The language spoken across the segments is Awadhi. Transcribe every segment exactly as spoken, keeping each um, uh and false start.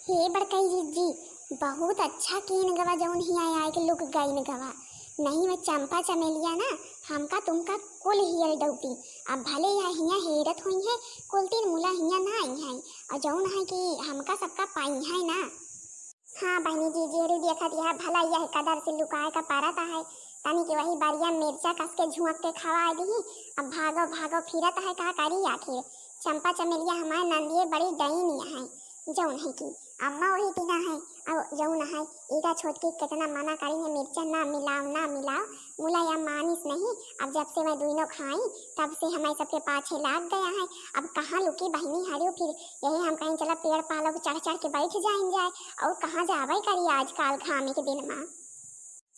हे बड़कई जिज्जी, बहुत अच्छा कीन गवा जौन हियाँ आए के लुक गईन गवा। नहीं वह चंपा चमेलिया ना, हमका तुमका कुल हियर डौटी। अब भले यह हियाँ हेरत हुई है, कुल तीन मुला हियाँ ना आई हैं, और जौन है कि हमका सबका पाई है ना। हाँ बहिनी जिज्जी, अरे देखत यह भला यह कदर से लुकाए का परत है, तनी के वही बरिया मिर्चा कस के झुंक के खवाए दिही। अब भागो भागो फिरत है, का करी आखिर। चंपा चमेलिया हमार नंदिये बड़ी डईन है, जौन है कि अम्मा वही टीना है। अब जौन है, एका छोटकी कितना मना करी है, मिर्चा ना मिलाओ, ना मिलाओ, मुला या मानिस नहीं। अब जब से मैं दुइनो खाई, तब से हमारे सबके पाछे लाग गया है। अब कहाँ लुकी बहिनी हरियो, फिर यही हम कहीं चला पेड़ पालो पे चढ़ चढ़ के बैठ जाइन जाए, और कहाँ जावे करी आजकल घामे के दिन मा।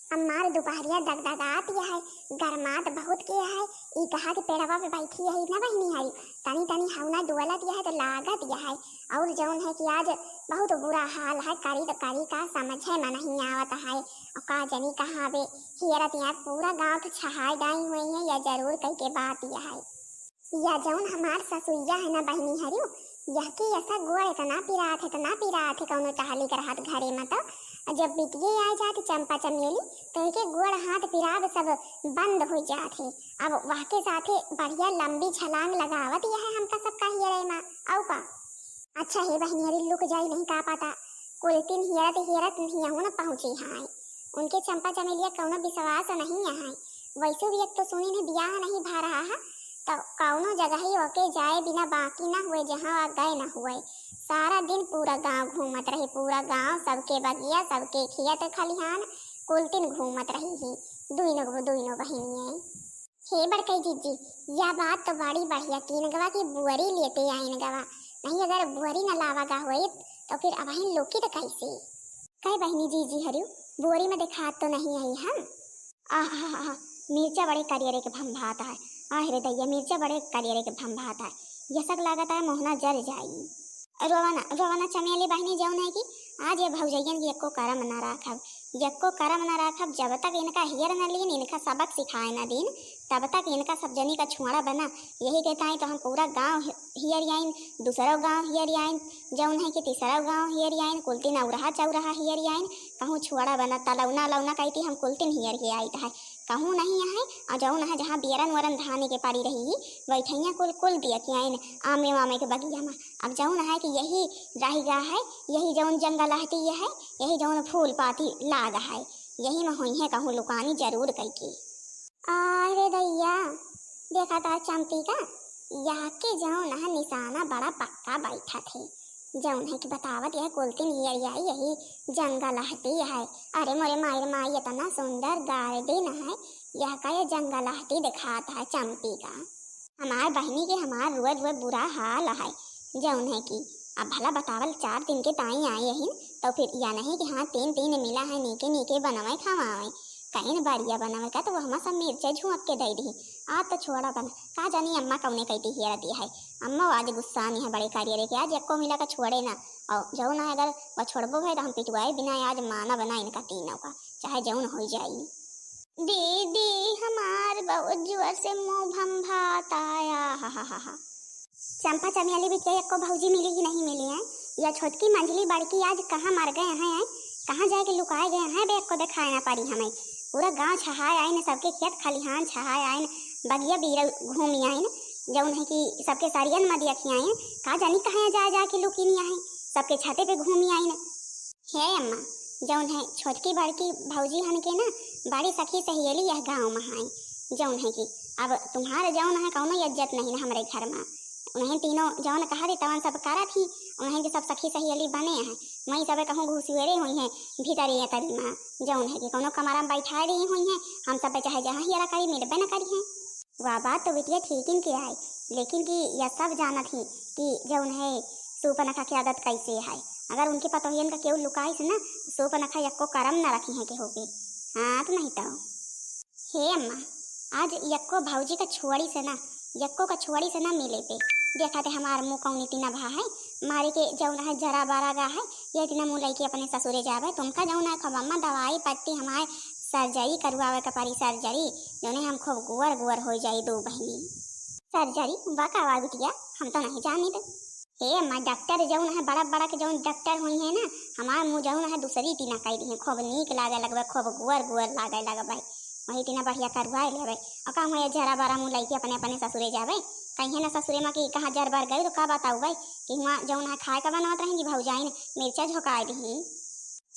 अब मार दुपहरिया दगदगात यह है, गरमात बहुत के है, ई कहा के पेड़वा पे बैठी है ना बहिनी हरी, तनी तनी हौना डोलत यह है तो लागत यह है। और जौन है कि आज बहुत बुरा हाल है, करी तो करी का समझे में नहीं आवत है। और का जनी कहाँ बे हियरत यहाँ पूरा गाँव के छहाय डाई हुई है, या जरूर कह के बात यह है। या जौन हमार ससुइया है ना बहिनी हरियो, यह के ऐसा गोड़ इतना पिरात है, इतना पिरात है, कौनो टहली के रहत घरे में तो। और जब बिटिये आ जात चंपा चमेली, तो एके गोड़ हाथ पिराब सब बंद हो जात है। अब वह के साथे बढ़िया लंबी छलांग लगावत यह है हमका सबका हियरे में। औ का? अच्छा हे बहिनी हरी, लुक जाई नहीं का पता, कुल तीन हियरत हियरत हियहू न पहुँची हैं। उनके चंपा चमेलिया कौनो विश्वास नहीं है। वैसे भी एक तो सुनी ने बियाह नहीं भा रहा है, तो कौनो जगह ही ओके जाए बिना बाकी ना हुए, जहाँ आ गए ना हुए। सारा दिन पूरा गांव घूमत रही, पूरा गांव, सबके बगिया, सबके खेत खलिहान, कुल तीन घूमत रही ही, दुइनो, दुइनो बहिनिये। हे बड़कई जिज्जी, या बात तो बड़ी बढ़िया कीन गवा कि बुअरी लेते आइन गवा, नहीं अगर बुअरी न लावा गा होइत, तो फिर अबहिन लुकी तो कैसे? कहे बहिनी जिज्जी हरियो, बुअरी में देखात तो नहीं आई हम। आहा, मिर्चा बड़े करियरे के भंभात है। आह रे दैया, मिर्चा बड़े करियरे के भंभात है। यसक लागत है मोहना जर जाई। रोवना, रोवना चमेली बहिनी जौन है कि आज ये भौजैयन की यक्को करम ना राखब, यक्को करम ना राखब। जब तक इनका हियर न लीन, इनका सबक सिखाए न दीन, तब तक इनका सब जनी का छुआड़ा बना। यही के ताई तो हम पूरा गाँव हि-, हियर आइन, दूसरो गाँव हियर आइन, जौन है कि तीसरो गाँव हियर आइन, कुल तीन औरहा चौरहा हियर आइन, कहूँ छुआड़ा बना, तलौना लौना कहती हम कुल तीन हियर के आइत है। कहूँ नहीं है, और जौन है जहाँ बियरन वरन धाने के पारी रही ही, बैठैया कुल, कुल दिया कि आइन आमे वामे के बगिया में। अब जौन है कि यही रहि गा है, यही जौन जंगल हटी है, यही जौन फूल पाती लाग है, यही में होई है कहूँ लुकानी जरूर कइके। अरे दैया, देखा था चंपी का, यह के जौन है निशाना बड़ा पक्का बैठा थे। जौन है कि बतावत यह कुल तीन हियर आई, यही जंगल हटी है। अरे मोरे माई रे माई, इतना सुंदर garden है, यह का ये जंगल हटी दिखात है चंपी का। हमार बहिनी के हमार रुए रुए बुरा हाल है। जौन है कि अब भला बतावल चार दिन के ताई आई यही, तो फिर या नहीं कि हाँ तीन तीन मिला है, नीके नीके बनवे खवावे। कहीं न बढ़िया बनवे का तो वो हमार सब मिर्चे झुंक के दे दी। आ तो छोड़ा बना, का जानी अम्मा कौने कहती हियर दिया है। अम्मा आज गुस्सा नहीं है बड़े करियरे के, आज यक्को मिला का छोड़े ना। और जौन है अगर वो छोड़बो है तो हम पिटवाए बिना आज माना बना इनका तीनों का, चाहे जौन हो जाई। दीदी हमार बहुत जोर से मुंह भंभात आया, हा हा हा हा। चंपा चमेली बिटिया यक्को भौजी मिली कि नहीं मिली है? या छोटकी मंझली बड़की आज कहाँ मर गए हैं, हैं? कहाँ जाए के लुकाए गए हैं बे, यक्को देखाए ना पारी हमें। पूरा गांव छहाए आइन, सबके खेत खलिहान छहाए आइन, बगिया बीरा घूमी आइन, जौन है कि सबके सरियन में देखी आइन, का जानी कहाँ जा जा के लुकिनी आइन, सबके छते पे घूमी आइन। हे अम्मा, जौन है छोटकी बड़की भौजी हन के ना बड़ी सखी सहेली यह गाँव में हैं, जौन है कि अब तुम्हारे जौन है कौनो इज्जत नहीं ना हमरे घर में। उन्हें तीनों जौन कहा दी तवन सब करत ही, उन्हें जो सब सखी सहेली बने हैं, वहीं सब कहूँ घुसुएरे हुई हैं भीतरे अतरी में, जौन है कि कौनो कमरा में बैठाए रही हुई हैं, हम सब चाहे जहाँ हियरा करी मिलबे न करी हैं। वह बात तो बिटिया ठीक ही के आए, लेकिन कि यह सब जानत ही कि जौन है सूपनखा की आदत कैसे है। अगर उनके पतोहियन का केहू लुकाइस ना, सूपनखा यक्को करम न रखी है केहू के। हाँ तो नहीं तो। हे अम्मा, आज यक्को भौजी का छोड़ी से ना, यक्को का छोड़ी से ना मिले पे। देखा ते हमार मुँह कौनी तीना भा है, मारे के जौन है जरा बारा गा है, ये तीना मुँह लइके अपने ससुरे जावे। तुमका जौन है खूब अम्मा दवाई पट्टी हमारे सर्जरी करवावे के पड़ी, सर्जरी, जौने हम खूब गुअर गुअर हो जाई दो बहिनी। सर्जरी? बा का बा बिटिया, हम तो नहीं जानी थे। ए अम्मा, डॉक्टर जौन है, बड़ा बड़ा के जौन डॉक्टर होइहैं ना, हमार मुँह जौन है दूसरी तीना कइ दिहैं, खूब नीक लागे लगबे, खूब गुअर गुअर लागे लगबे, वही तीना बढ़िया करवाए लेबे। और का हुआ, जरा बरा मुँह लइके अपने अपने ससुरे जाबे, कहिहैं ना ससुरे मा कि कहाँ जर बर गई तो का बताउबे कि हुआ जौन है खाए का बनावत रहेंगी भौजाइन, मिर्चा झोंकाए दिहीं।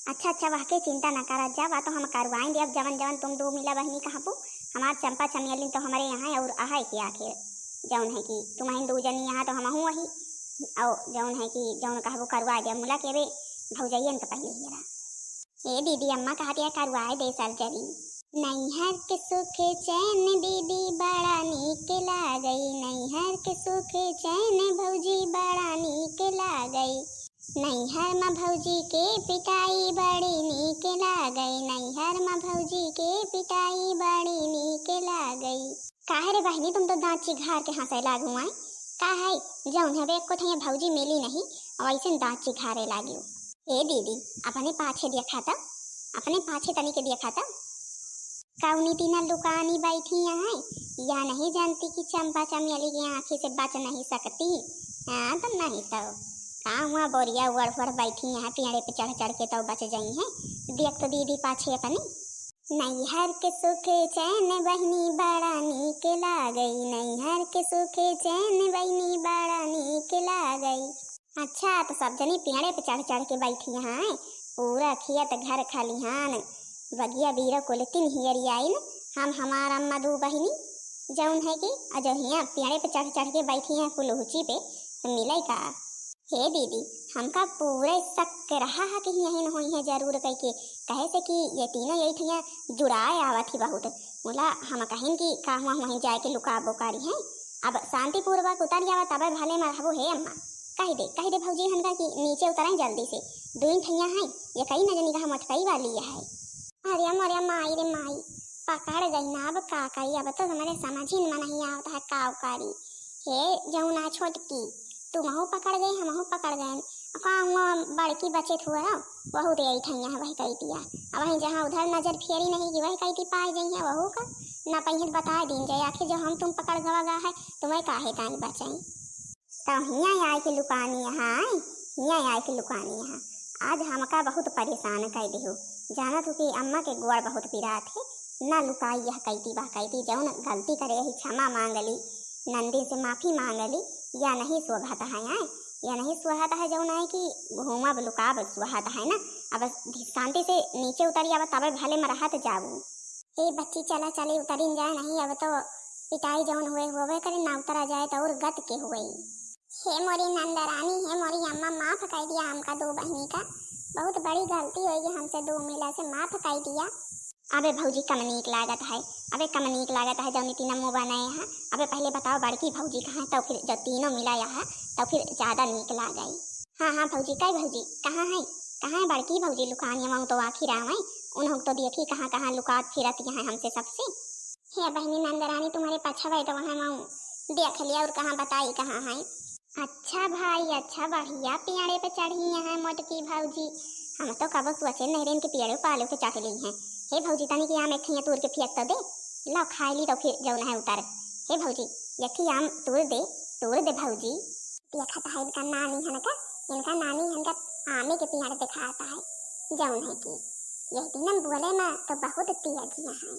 अच्छा अच्छा, वहके चिंता न करा, जा बा तो हम करवाइन देब, जवन जवन तुम दू मिला बहिनी कहबू, हमार चंपा चमेली तो हमरे यहाँ और अहै कि आखिर, जौन है कि तुमहिन दू जनी यहाँ तो हमहूँ वही, और जौन है कि जौन कहबू करवाए देब, मुला के बे भौजइयन के पहिले हेरा। ए दीदी, अम्मा कहत है करवाए दे सर्जरी। नैहर के सुख चैन दीदी बड़ा नीक लागई, नैहर के सुख चैन भौजी बड़ा नीक लागई। नैहर म भौजी के पिटाई बड़ी नीक लागई, नैहर म भौजी के पिटाई बड़ी नीक लागई। काहे रे बहिनी, तुम तो दाँत चिघार के हँसै लागू आय। का है, जौन है बे एको ठइया भौजी मिली नहीं, और ऐसे दाँत चिघारे लागियो। ए दीदी, अपने पाछे देखा त, अपने पाछे तनी के देखा त। कौनी तीना लुकानी बैठी हैं, या नहीं जानती कि चंपा चमेली की आँखी से बच नहीं सकती? हाँ, तो नहीं तो का हुआ, बोरिया ओढ़ ओढ़ बैठी हैं, पेड़े पे चढ़ चढ़ के तो बच जाई हैं। देख तो दीदी पाछे अपनी। नैहर के सुख चैन बहिनी बड़ा नीक लागई, नैहर के सुख चैन बहिनी बड़ा नीक लागई। अच्छा, तो सब जनी पेड़े पे चढ़ चढ़ के बैठी हैं, पूरा खेत घर खलिहान, बगिया बीरा कुल तिन हियरी आइन, हम हमार अम्मा दू बहिनी, जौन है कि अजहिया पेड़े पे चढ़ चढ़ के बैठी हैं कुल ऊँची पे, तो मिले का? हे दीदी, हमका पूरे शक रहा है कि यही न होई है जरूर कह के, कहे से कि ये तीनों यही ठिया जुड़ाए आवत ही बहुत। मुला हम कहिन कि का हुआ वहीं जाए के लुकाबो करी हैं। अब शांतिपूर्वक उतर जावा, तबे भले में रहबो। हे अम्मा, कह दे, कह दे भौजी हनका कि नीचे उतरें जल्दी से। दुई ठैया हैं, ये कई न जनी का हम अटकई वाली है। अरे अम्मा, अरे माई रे माई, पकड़ गई ना, अब का करी, अब तो हमारे समझ ही में नहीं आवता है का करी। हे जौना छोटकी, तुमहू पकड़ गए, हमहू पकड़ गए। का हुआ बड़की बचत हुआ रहो, वहू दे आई ठैया है वही कही दिया। अब वहीं जहाँ उधर नजर फेरी नहीं कि वही कही थी पाए जाई है वहू का, ना पहिए बता दीन जाए। आखिर जो हम तुम पकड़ गवा गा है, तुम्हें काहे ताई बचाई? तो हियाँ आए के लुकानी यहाँ आए, हियाँ आए के लुकानी यहाँ। आज हमका बहुत परेशान कर देहु। जानत हो कि अम्मा के गोड़ बहुत पिरात है, ना लुकाई यह कैती बा कैती, जौन गलती करे यही क्षमा मांग ली, नंदी से माफी मांग ली, या नहीं सोभत है आए, या नहीं सोहत है जौन है कि घूमब लुकाब सोहत है ना। अब शांति से नीचे उतरी, अब तबे भले में रहत जाऊ। ए बच्ची, चला चली उतरिन जाए, नहीं अब तो पिटाई जौन हुए होवे करे ना, उतरा जाए तो और गत के हुए। हे मोरी नंदरानी, हे मोरी अम्मा, माफ कर दिया हमका दो बहिनी का, बहुत बड़ी गलती होई हमसे दो मिला से, माफ कर दिया। अबे भौजी कम नीक लागत है, अबे कम नीक लागत है जौन तीनों मुँह बनाए हैं। अबे पहले बताओ बड़की भौजी कहाँ है, तो फिर जब तीनों मिला यहाँ तो फिर ज्यादा नीक लागे। हाँ हाँ भौजी, कई भौजी कहाँ है, कहाँ है बड़की भौजी लुकानी, वहाँ तो आखिर आवे, उन्हों तो देखी कहाँ कहाँ लुकात फिरत यहाँ हमसे सबसे। हे बहिनी नंदरानी, तुम्हारे पछवा तो वहाँ मऊ देख लिया और कहाँ बताई कहाँ है। अच्छा भाई अच्छा, बढ़िया पेड़े पे चढ़ी हैं मोटकी भौजी, हम तो कबो सोचे नहीं रहे कि पेड़े पालो पे चढ़ ली हैं। हे भौजी तनी के आम एक ठिया तोड़ के फेंक तो दे, लो खाई ली तो फिर जौन है उतर। हे भौजी, एक ठिया आम तोड़ दे, तोड़ दे भौजी। देखत है इनका नानी हन का, इनका नानी हन का आमे के पेड़ दिखाता है, जौन है कि यह तीनों बोले में तो बहुत तेजिया है।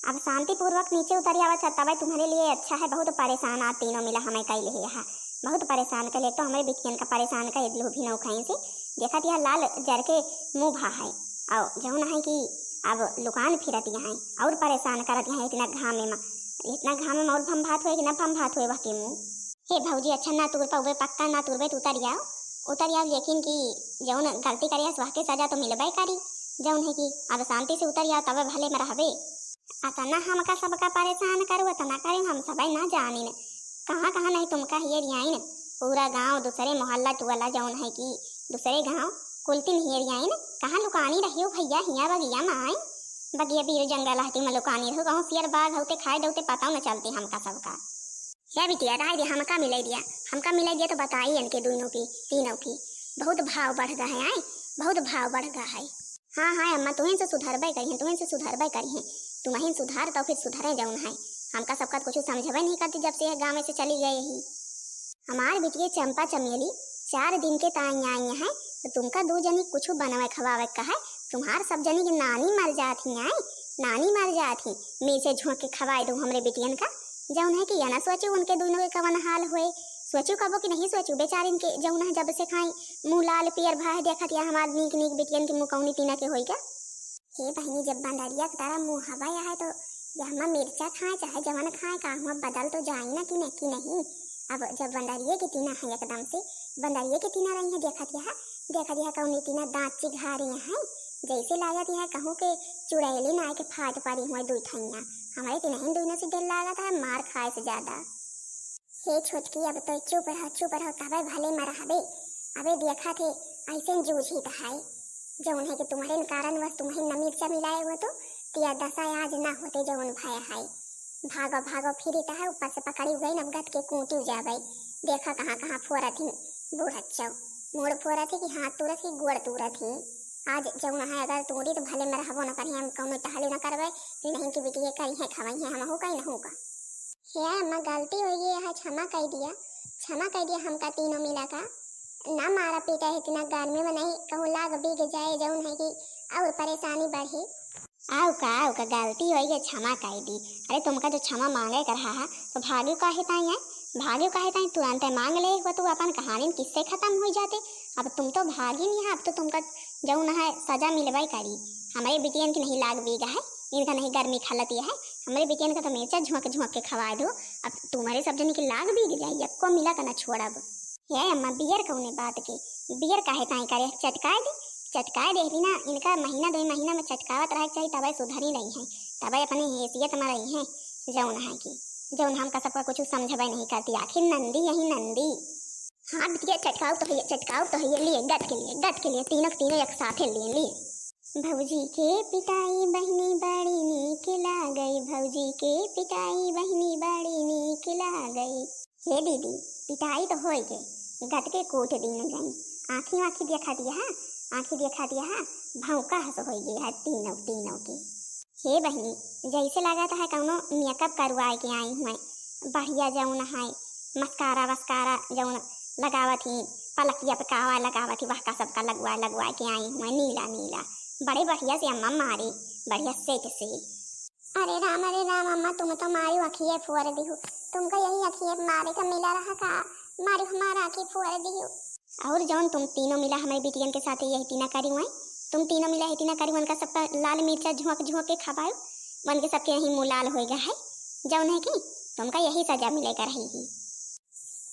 अब शांतिपूर्वक नीचे उतर आवा, तबे तुम्हारे लिए अच्छा है। बहुत परेशान आप तीनों मिला हमें कैले है यहाँ, बहुत परेशान कर ले, तो हमारे बिटियन का परेशान कर लू भी नौ खाई से। देखत यह लाल जर के मुँह भा है, और जौन है कि अब लुकान फिरत यहाँ और परेशान करत यहाँ इतना घामे में, इतना घामे में और भम भात हुए कि ना भम भात हुए वह के मुँह। हे भौजी, अच्छा ना तूर पउबे, पक्का ना तूरबे, तो उतर जाओ, उतर जाओ, लेकिन कि जौन गलती करे हस, वहके सजा तो मिलबे करी, जौन है कि अब शांति से उतर जाओ, तबे भले में रहबे। अतना हमका सबका परेशान करू, अतना करे हम सबे ना जानिन, कहाँ कहाँ नहीं तुमका हियर आइन, पूरा गाँव, दूसरे मोहल्ला टुअला जौन है कि दूसरे गाँव, कुलतिन हियर आइन, कहाँ लुकानी रहियो भैया, हिया बगिया में आइन, बगिया बीर जंगल हटी में लुकानी रहो, कहूँ सियर बाघ होते खाए डौते पता न चलती हमका सबका। या बिटिया, राय दे, हमका मिलाई दिया, हमका मिलाई दिया तो बताई इनके दोनों की, तीनों की। बहुत भाव बढ़ गा है, आए, बहुत भाव बढ़ गा है। हाँ, हाँ, अम्मा, तुहें से सुधरबे करी हैं, तुहें से सुधरबे करी हैं। तुमहिन सुधार तो फिर सुधरे जौन है। हमका सबका कुछ समझबे नहीं करती जब से यह गाँव से चली गए ही। हमार बिटिया चंपा चमेली चार दिन के ताई आई हैं, तो तुमका दू जनी कुछ बनवे खवावे का है? तुम्हार सब जनी के नानी मर जात ही आई, नानी मर जात ही। मिर्चा झोंक के खवाए दो हमरे बिटियन का। जौन है कि यह ना सोचू उनके दोनों के कवन हाल होए। सोचू कबो कि नहीं सोचू, बेचारिन के जौन है जब से खाई मुँह लाल पियर भा है, देखत या हमार नीक नीक बिटियन के मुँह कौनी तीना के होई का? हे बहिनी, जब बंदरिया के तरह मुँह हवा है तो यहमा मिर्चा खाए चाहे जवन खाए, का हुआ बदल तो जाई ना कि नहीं, कि नहीं? अब जब बंदरिये के तीना है एकदम से, बंदरिये के तीना रही है, देखत यह, देखत यह कौनी तीना दाँत चिघारे हैं, जैसे लागत यह कहूँ के चुड़ैली ना के फाट पड़ी हुआ दुई ठैया। हमारे तीनहिन दुइनों से डर लागत है मार खाए से ज्यादा। हे छोटकी, अब तो चुप रह, चुप रह, तबे भले मरहबे। अबे देखा थे, ऐसे जूझी त है। जौन है कि तुम्हारे कारण बस तुम्हें न मिर्चा मिलाए हो तो, तिया दशा आज ना होते जौन भय है। भागो, भागो, फिरी त है, ऊपर से पकड़ी गई, अब गत के कूटी जाबे। देखा कहाँ, कहाँ फोरत ही बूढ़ अच्छो। मूड़ फोरत ही कि हाथ तुरत ही, गोड़ तुरत ही। आज जौन है अगर तूरी तो भले मरहबो न करी, हम कौनो टहली न करबे, नहीं कि बिटिये करी है, खवाई है, हम हो कहीं न हो का। हे अम्मा, गलती होइ गई है, क्षमा कइ दिया, क्षमा कइ दिया हमका तीनों मिला का। ना मारा पीटा है इतना गर्मी में, नहीं कहूँ लाग बिग जाए जौन है कि और परेशानी बढ़े। आउ का, आउ का, गलती होइ गई, क्षमा कइ दी। अरे तुमका जो क्षमा माँगे कर रहा है तो भाग्यो काहे ताई है, भाग्यो काहे ताई तुरंत माँग ले हो तो अपन कहानी किस्से खतम होइ जाते। अब तुम तो भागी नहीं है, अब तो तुमका जौन है सजा मिलबे करी। हमरे बिटियन की नहीं लाग बीग है, इनका नहीं गर्मी खलती है, हमरे बिटियन का तो मिर्चा झोंक झोंक के खवाए दो। अब तुम्हारे सब जनी की लाग बीग जाए, यक्को मिला का ना छोड़ब। हे अम्मा, बियर कौने बात के, बियर काहे ताई करे, चटकाए दे, चटकाए दे बिना इनका महीना दो महीना में चटकावत रहे के चाहिए, तबे सुधरी रही है, तबे अपने हैसियत में रही है। जौन है कि जौन हमका सबका कुछ समझबे नहीं करती, आखिर नंदी यही नंदी। हाँ बिटिया, चटकाओ तो है, चटकाओ तो है, लिए गत के लिए, गत के लिए, तीनों के तीनों एक साथे लिए, लिए। भौजी के पिटाई बहिनी बड़ी नीक लागई, भौजी के पिटाई बहिनी बड़ी नीक लागई। हे दीदी, पिटाई तो होई गई, गत के कूट दीन गई, आँखी आँखी देखा दिया, आँखी देखा दिया, भौंका हस होई गई है तीनों, तीनों की। हे बहिनी, जैसे लागत है कौनो मेकअप करवाए के आई हुए, बढ़िया जौन है मस्कारा वस्कारा जौन लगावत ही, पलकिया पे कावा लगावत ही, वह का सबका लगवाए लगवाए के आई हुए, नीला नीला, बड़े बढ़िया से अम्मा मारी, बढ़िया सेट से। अरे राम, अरे राम, अम्मा तुम तो मारी अखिए फोड़ दिहु, तुमका यही अखिए मारे का मिला रहा का, मारी हमारा आँखी फोड़ दिहु। और जौन तुम तीनों मिला हमारी बिटियन के साथ यही तीना करी हुए, तुम तीनों मिला यही तीना करी, उनका सबका लाल मिर्चा झोंक झोंक के खवाओ, मन के सबके यही मुँह लाल होएगा है, जौन है कि तुमका यही सजा मिले का रही ही।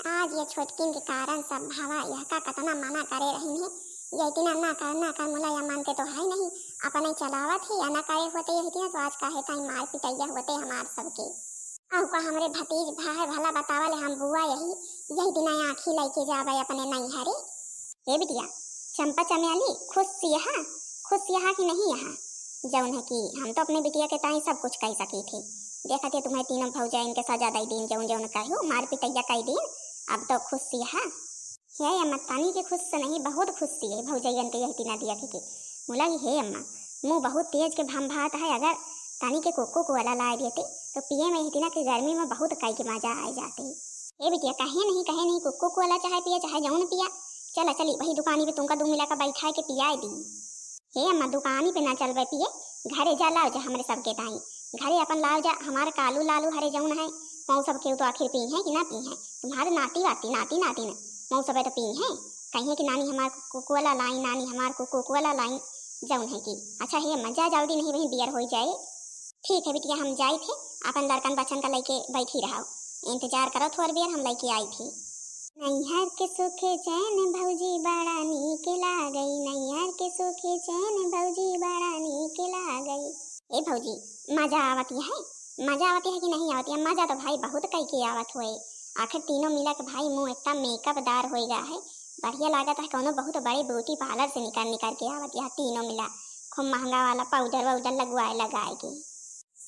आज ये छोटकिन के कारण सब भावा यह का कतना मना करे रही है, यही तीना ना कर, ना कर, मुला या मानते तो है नहीं, अपने चलावत ही या ना करे होते यही तीना तो आज काहे ताई मार पिटैया होते हमार सबके। अहू का हमरे भतीज भाई भला बतावा ले हम बुआ यही, यही दिन आँखी लइके जाबे अपने नैहरे। ए बिटिया, चंपा चमेली खुश यहाँ, खुश यहाँ कि नहीं यहाँ? जौन है कि हम तो अपने बिटिया के ताई सब कुछ कह सकी थी। देखा थे तुम्हें तीनों भौजाइन के सजा दई दीन, जौन जौन कहू मार पिटैया कह दीन, अब तो खुश यहाँ। हे अम्मा, तनी के खुश से नहीं, बहुत खुश से है भौजैयन के यही तीना दिया के। मुला कि हे अम्मा, मुँह बहुत तेज के भम भात है, अगर तनी के कोको कोला लाए देते तो पिए में यही तीना के गर्मी में बहुत कई के मजा आ जाते। ए बिटिया, कहे नहीं, कहे नहीं, कोको कोला चाहे पिया, चाहे जौन पिया, चला चली वही दुकानी पे तुमका दू मिला का बैठा के पियाए दी। हे अम्मा, दुकानी पे ना चलबे पिए, घरे जा लाओ जा हमरे सबके ताई, घरे अपन लाओ जा, हमार कालू लालू हरे जौन है, मऊ सब केहू तो आखिर पी हैं कि ना पी हैं, तुम्हारे नाती वाती, नाती नातिन, मऊ सब तो पी हैं, कहिए कि नानी हमार कोको कोला लाई, नानी हमार कोको कोला लाई, जौन है कि। अच्छा हे अम्मा, जा जल्दी नहीं वहीं बियर हो जाए। ठीक है बिटिया, हम जाई थे, अपन लड़कन बच्चन का लेके बैठी रहो, इंतजार करो थोड़ बेर, हम लेके आई थी। नैहर के सुखे चैन भौजी बड़ा नीक लागई, नैहर के सुखे चैन भौजी बड़ा नीक लागई। ए भौजी, मजा आवत है, मजा आवत है कि नहीं आवत है? मजा तो भाई बहुत कई के आवत होए, आखिर तीनों मिला के भाई मुँह इतना मेकअपदार होएगा है, बढ़िया लागत है, कौनो बहुत बड़े ब्यूटी पार्लर से निकल निकल के आवत है तीनों मिला, खूब महंगा वाला पाउडर वाउडर लगवाए लगाए के।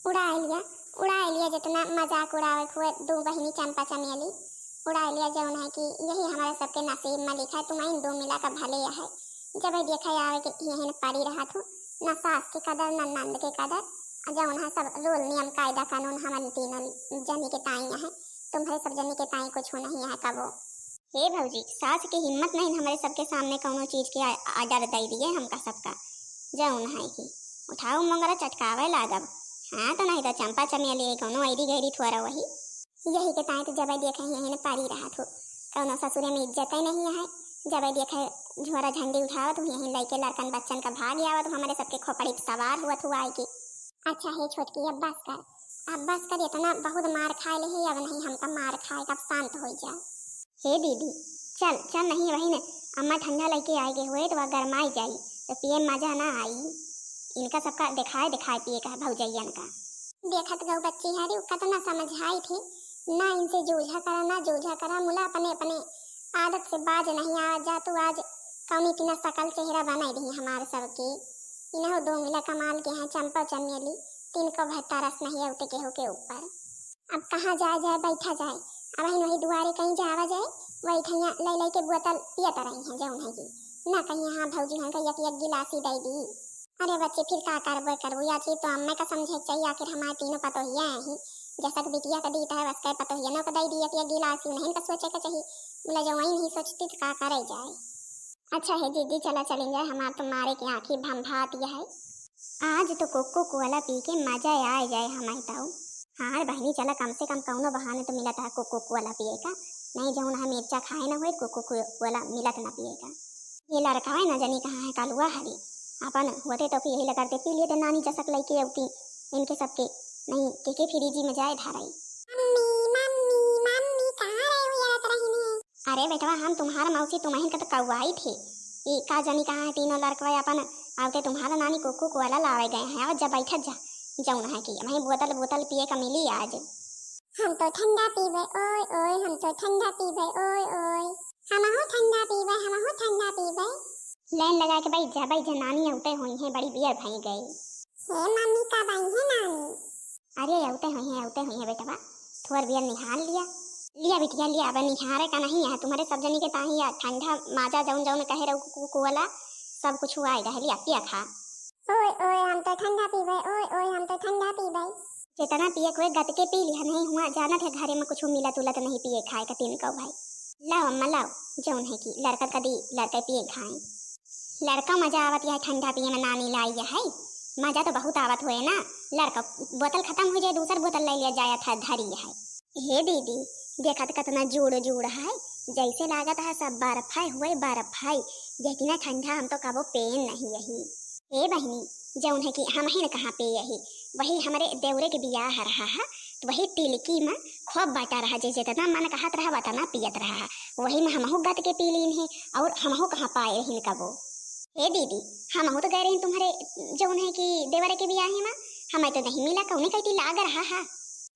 उड़ाए लिया, उड़ाए लिया, जितना मजाक उड़ावे हुए दो बहिनी चंपा चमेली, उड़ाए लिया। जौन है कि यही हमारे सबके नसीब में लिखा है, तुम्हें दो मिला का भले है। जब देखा आवे कि यही न पड़ी रहा थू, न सास के कदर, न नंद के कदर, और जौन है सब रूल नियम कायदा कानून हमन तीनों जनी के ताई है, तुम्हारे सब जनी के ताई कुछ नहीं है कबो। हे भौजी, सास के हिम्मत नहीं हमरे सबके सामने कौनो चीज के आ-, आर्डर दे दिए हमका सबका। जौन है कि उठाओ मोंगरा चटकावे लागब। हाँ, तो नहीं तो चंपा चमेली कौनो ऐरी गैरी थोड़ा वही। यही के ताई तो जब देखे यही ने पारी रहत हो, कौनो ससुरे में इज्जत ही नहीं है। जब देखे झोरा झंडी उठावत हो, यही लइके लड़कन बच्चन का भाग आवत हो, हमरे सबके खोपड़ी पे सवार हुआ थुआ आए के। अच्छा हे छोटकी, अब बस कर, अब बस कर, इतना बहुत मार खाए ले है, अब नहीं हमका मार खाए, अब शांत हो जा। हे दीदी, चल चल, नहीं वही ने, अम्मा ठंडा लेके आए गए हुए तो वह गरमाई जाई, तो पिए में मजा ना आई। इनका सबका दिखाए दिखाए पिए का है भौजैयन का। देखत गौ बच्ची हरी, उ कतना समझाई थी, ना इनसे जूझा करा, ना जूझा करा, मुला अपने अपने आदत से बाज नहीं आ जा, तू आज कौनी की ना सकल चेहरा बनाई दी हमारे सबके। इन्हों दो मिला कमाल के हैं, चंपा चमेली, तिनको भर तरस नहीं है उते केहू के ऊपर। अब कहाँ जाए जाए, बैठा जाए, अब वही दुआरे कहीं जावा जाए, वही ठैया ले ले के बोतल पियत रही हैं जौन है जी। ना कहीं हाँ भौजी हमका एक एक गिलास ही दे दी। अरे बच्चे, फिर का करबे करबू, या चीज तो अम्मे का समझे के चाहिए, आखिर हमारे तीनों पतोहिया हैं ही, जसक बिटिया का दीता है, वसके पतोहियनों का दे दी एक एक गिलास ही, नहीं का सोचे के चाहिए। बोला जो वही नहीं सोचती तो का करे जाए। अच्छा है जीजी, चला चलेंगे, हमार तो मारे के आँखी भंभात है। आज तो कोको कोला पी के मजा आ जाए हमारे ताऊ। हाँ रे बहनी, चला कम से कम कौनो बहाने तो मिलत है कोको कोला पिए का, नहीं जौन है मिर्चा खाए ना होए, कोको कोला मिलत ना पिए का। ये लड़का है ना जनी कहाँ है कालुआ हरी, अपन होते तो फिर यही लगते पी लेते नानी जसक लेके अवती इनके सबके, नहीं के के फ्रिजी में जाए धराई। मम्मी, मम्मी, मम्मी, कहाँ रहे हो यार रहने? अरे बेटवा, हम तुम्हार मौसी तुम्हें का तो कौआई थे। ई का जानी कहाँ है तीनों लड़कवा अपन आवते तुम्हारा नानी कोको कोला लावे गए हैं। और जा बैठत जा, जौन है कि वहीं बोतल बोतल पिए का मिली आज। हम तो ठंडा पीबे ओए ओए, हम तो ठंडा पीबे ओए ओए। हमहू ठंडा पीबे, हमहू ठंडा पीबे। लाइन लगा के बैठ जा, बैठ जा, नानी अवते हुई हैं, बड़ी बियर भई गई। हे मम्मी, कब आई है नानी? अरे अवते हुई हैं, अवते हुई हैं बेटवा, थोर बियर निहार लिया। लिया बिटिया लिया, अब निहारे का नहीं है, तुम्हारे सब जनी के ताही या ठंडा माजा जौन जौन कहे रहो कु-, कु-, कुआला, सब कुछ हुआ है, लिया पिया खा। ओए ओए, हम तो ठंडा पीबे, ओए ओए, हम तो ठंडा पीबे। जितना पिए कोई गत के पी लिया, नहीं हुआ जानत है घरे में कुछ मिलत उलत नहीं पिए खाए का तीन कौ भाई। लाओ अम्मा लाओ, जौन है कि लड़का कदी लड़के पिए खाए। लड़का मजा आवत यह ठंडा पिए में नानी लाई है, मजा तो बहुत आवत होए ना। लड़का बोतल खत्म हो जाए, दूसर बोतल ले लिया जाए था धरी है। हे दीदी, देखत कतना जूड़ जूड़ है, जैसे लागत है सब बर्फ है हुए बर्फ है। यही ना ठंडा हम तो कबो पेन नहीं यही। ए बहिनी, जौन है कि हम ही न कहाँ पे यही, वही हमरे देवरे के बियाह रहा है, तो वही तिलकी में खूब बटा रहा, जे जितना मन कहत रहा वतना पियत रहा है। वही में हमहू गत के पी लीन है, और हमहू कहाँ पाए रहीन कबो। हे दीदी, हमहू तो गए रहीन तुम्हारे जौन है कि देवरे के बियाह में, हमें तो नहीं मिला, कौने कहती लाग रहा है।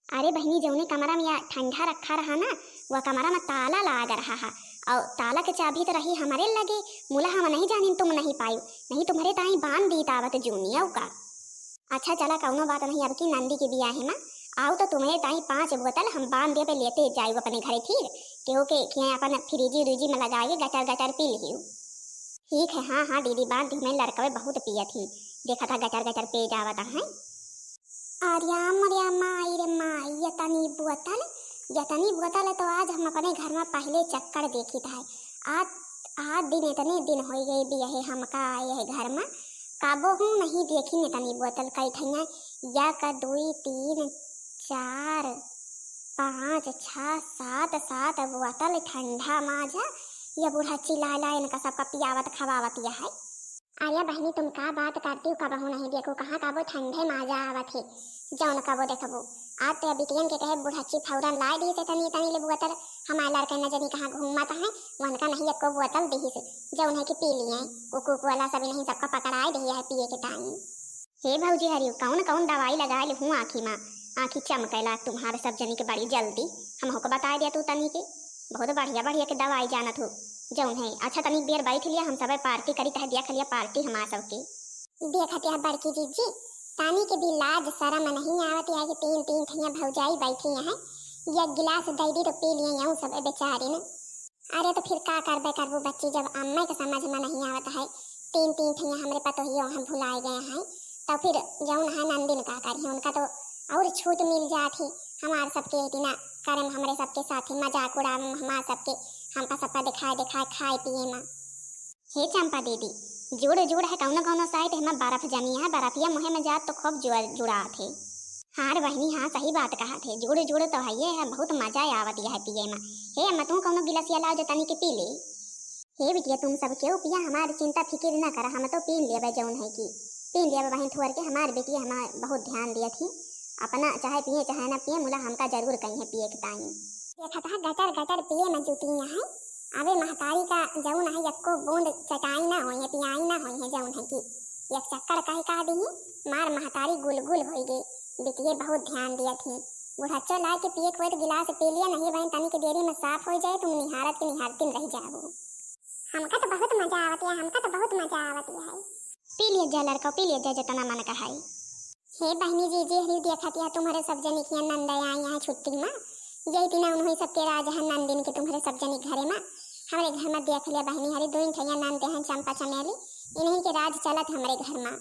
अरे बहिनी, जौने कमरा में या ठंडा रखा रहा ना, वह कमरा में ताला लाग रहा है, और ताला के चाबी तो रही हमारे लगे, मुला हम नहीं जानिन तुम नहीं पायो, नहीं तुम्हारे ताई बांध दी तावत जूनिया का। अच्छा चला, कौनो बात नहीं, अब की नंदी के बियाह में आओ तो तुम्हारे ताई पांच बोतल हम बांध दे पे लेते जाए अपने घरे, फिर केहू के खियाए अपन फ्रिजी उरिजी में लगा के गटर गटर पी लियो। ठीक है, हाँ हाँ दीदी, बांध दी, मैं लड़कवे बहुत पियत ही, देखा था गटर गटर पे जावत है। अरे मोरे माई रे माई, यतनी बोतल, यतनी बोतल है तो आज हम अपने घर में पहले चक्कर देखित है। आज, आज दिन इतने दिन हो गए बियाहे हमका आए है घर में, कबहू नहीं देखी इतनी बोतल। कई ठैया, एक, दुई, तीन, चार, पाँच, छः, सात, सात बोतल ठंडा माजा, ये बूढ़ा चिल्ला ला इनका सबका पियावत खवावत यह है। अरे बहिनी, तुम का बात करती हो, कबहू नहीं देखो, कहाँ कबो ठंडे माजा आवत है, जौन कबो देखबो। आज तो बिटियन के कहे बुढ़च्ची फौरन लाए दी से तनी तनी ले बोतल, हमारे लड़के न जनी कहाँ घूमत है, वनका नहीं एको बोतल दी से, जौन है कि पी लिए, कोको कोला सब नहीं सबका पकड़ाए दी है पिए के टाइम। हे भौजी हरियो, कौन कौन दवाई लगा ले हूँ आँखी मा, आँखी चमकेला तुम्हारे सब जनी के बड़ी जल्दी, हमहू को बताए दिया तू तनी के, बहुत बढ़िया बढ़िया के दवाई जानत हो। जौन है, अच्छा तनी देर बैठ लिया, हम सब पार्टी करी तह दिया खलिया पार्टी हमार सबके। देखत यह बड़की जीजी, तानी के भी लाज शरम नहीं आवत है कि तीन तीन ठैया भौजाई बैठी हैं, एक गिलास दे दी तो पी लिए यूं सब बेचारी ने। अरे तो फिर का करबे करबू बच्ची, जब अम्मा के समझ में नहीं आवत है, तीन तीन ठैया हमरे पतोहियो हम भुलाए गए हैं, तो फिर जौन है नंदिन का करी, उनका तो और छूट मिल जात ही, हमार सबके इतना करम हमरे सबके साथ ही मजाक उड़ावे में हमार सबके हमका सबका देखाए देखाए खाए पिए मा। हे चंपा दीदी, जुड़ जुड़ है कौनो कौनो साइड, एमा बर्फ जमी है, बर्फिया मुँहे में जात तो खूब जुड़ जुड़ात है। हाँ रे बहिनी, हाँ सही बात कहत है, जुड़ जुड़ तो है ये है, बहुत मजा आवत है पिए मा। हे अम्मा, तू कौनो गिलासिया लाओ जो तनी के पी ले। हे बिटिया, तुम सब केहू पिया, हमार चिंता फिकिर न करा, हम तो पी लेबे जौन है कि पी लेबे बहिन थोर के। हमार बिटिया हमार बहुत ध्यान दिया थी, अपना चाहे पिए चाहे ना पिए, मुला हमका जरूर कही है पिए के ताई। देखत है गटर गटर पिए में जुटी है, अबे महतारी का जौन है यक्को बूंद चटाई ना होई है, पियाई ना होई है, जौन है कि एक चक्कर कहे का दिही, मार महतारी गुलगुल होई गे। बिटिये बहुत ध्यान दिया थी, बुढ़च्चो लाए के पिए के होए तो गिलास पी लिया, नहीं बहन तनी के देरी में साफ हो जाए, तुम निहारत के निहारतिन रह जाबू। हमका तो बहुत मजा आवत है, हमका तो बहुत मजा आवत है। पी लिया जा लड़का, पी लिया जा जितना मन का है। हे बहिनी जीजी हरी देखत या तुम्हरे सब जनी की नंद आई है छुट्टी में, यही दिना उन्होंने सबके राज है नंदिन के तुम्हरे सब जनी घरे में। हमरे घर में देख लिया बहिनी हरी, दुइन ठैया नंद हैं चंपा चमेली, इन्हीं के राज चलत हमरे घर में।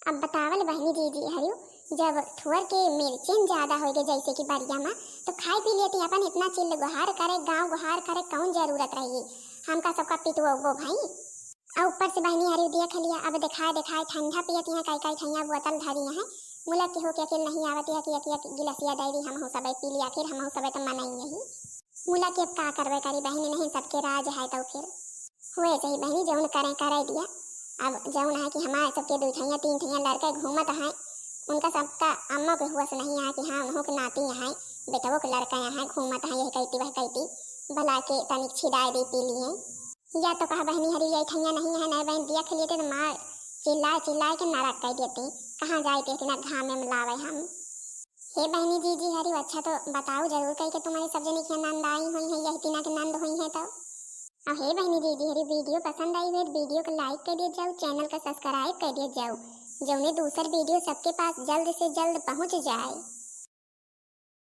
अब बतावल बहिनी जीजी हरी, जब थुअर के मिर्चिन ज्यादा हो गए जैसे कि बरिया में, तो खाई पी लेती अपन इतना चिल्ल गुहार करे, गाँव गुहार करे, कौन जरूरत रही हमका सबका पिटवो भाई। और ऊपर से बहिनी हरी देख लिया, अब दिखाए दिखाए ठंडा पियत यहाँ कई कई ठैया बोतल धरी है। मुला के हो के अकेल नहीं आवत है कि एक एक गिलसिया दे दी, हम हो सबे पी लिया, आखिर हम हो सबे तो मनई यही। मुला के अब का करबे करी बहिनी, नहीं सबके राज है तो फिर हुए चाहिए बहिनी, जौन करें करे दिया। अब जौन है कि हमारे सबके दो ठैया तीन ठैया लड़के घूमत हैं, उनका सबका अम्मा के होश नहीं है कि हाँ उन्हों के नाती हैं, बेटवो के लड़के हैं घूमत हैं यह कैती वह कैती, भला के तनिक छिड़ाए दे पी लिए। या तो कहा बहिनी हरी ये ठैया नहीं है, नहीं बहन दिया खिलिए तो मार चिल्लाए चिल्लाए के नरक कर देते, कहाँ जाए थे इतना घाम में लावे हम। हे बहिनी जीजी हरी, अच्छा तो बताओ जरूर कह के तुम्हारी सब जनी के नंद आई हुई है, यही तीना के नंद हुई है तो। और हे बहिनी जीजी हरी, वीडियो पसंद आई हुई तो वीडियो को लाइक कर दिया जाओ, चैनल का सब्सक्राइब कर दिया जाओ, जौने दूसर वीडियो सबके पास जल्द से जल्द पहुँच जाए।